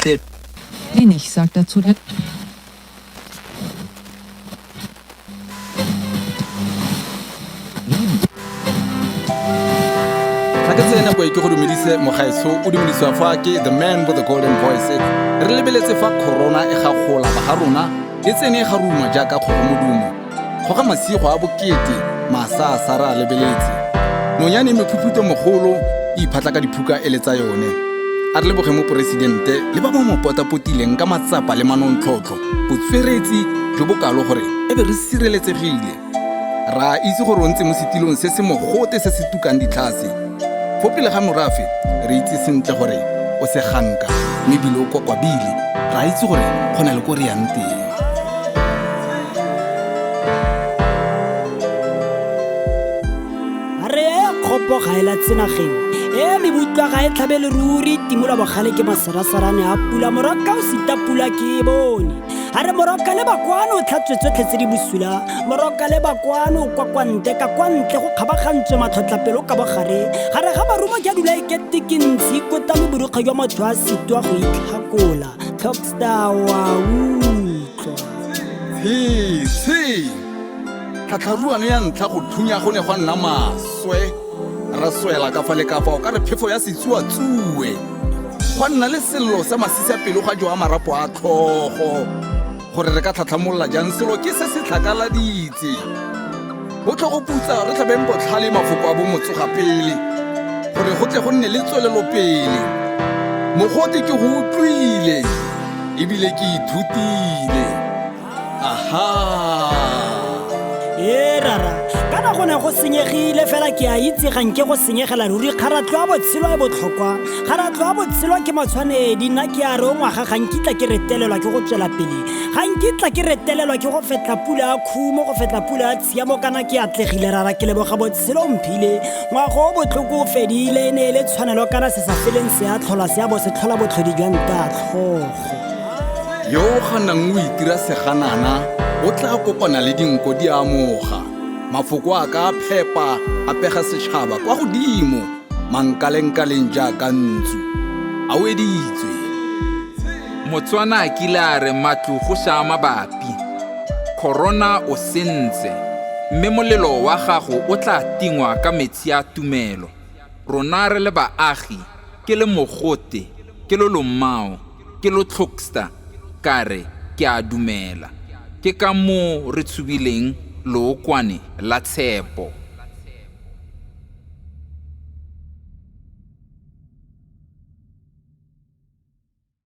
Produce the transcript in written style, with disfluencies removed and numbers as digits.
Der Wenig sagt dazu der Ga ke tseye nako e ke go dumedise mogaetsho o dumedisiwa fa ke the man with the golden voice. Re lebeletse fa corona e gagola ba ga rona e tsene e garuma jaaka kgogomodumo. Goga masigo a bokete masa a sara a lebeletse. Nonyane mephuphuto mogolo e iphatla ka diphuka e le tsa yone. A re leboge moporesidente le ba ba mo potapotileng ka matsapa le manontlhotlho, botsweretsi jo bo kalo gore e be re sireletsegile. Ra itse gore o ntse mo setilong se se mogote se se tukang ditlhase. Fo pele ga morafe re itse sentle gore o seganka mme ebile o kokwabile. Ra itse gore go na le ko re yang teng. A re e kgopo ga e latse nageng e mebutlwa ga e tlhabele ruri timola bogale ke masarasarane a pula moroka o sita pula ke e bone a re moroka le bakwano o tlhatswe tsotlhe tse di bosula moroka le bakwano o kwa kwa ntle ka kwa ntle go kgabagantswe matlhotlhapelo ka bogare gare ga marumo ke a dula e kete ke ntshi kotame borukgwe jwa motho a sitwa go itlhakola tlhokstar wa utlwa. Tshi tshi! Tlhatlharuane ya ntlha go thunya go ne gwa nna maswe. Ra swela ka fa le ka fa o ka re phefo ya setsuatsue. Gwa nna le sello sa masisapelo ga jowa marapo a tlhogo. Gore re ka tlhatlhamolola jang selo ke se se tlhakaladitse. Botlhogoputsa re tlhabeng botlhale mafoko a bo motsoga pele gore go tle go nne le tswelelopele. Mogote ke go utlwile ebile ke ithutile. Aha! Ee rara, kana go ne go senyegile fela ke a itse ga nke go senyegela ruri. Kgaratlho ya botshelo e botlhokwa, kgaratlho ya botshelo ke matshwanedi. Nna ke a re o ngwaga ga nkitla ke retelelwa ke go tswela pele, ga nkitla ke retelelwa ke go fetla pula ya khumo, go fetla pula ya tshiamo. Kana ke atlegile rara, ke leboga botshelo o mphile. Ngwaga o botlhoko o fedile, e ne e le tshwanelo kana se sa feleng se a tlhola se a bo se tlhola botlhodi jwa ntatlhogo. Yo o ganang o itira seganana, o tla kopana le dinko di amoga. Mafoko a ka a phepa a pega setšhaba kwa godimo mankalenkaleng jaaka ntsu. A weditswe. Motswana a kile a re matlo go ša mabapi. Corona o sentse, mme molelo wa gago o tla tingwa ka metsi a tumelo. Rona re le baagi, ke le mogote, ke lo lomao, ke lo tlhoksta, ka re ke a dumela. Ke ka moo re tshubileng lookwane la tshepo.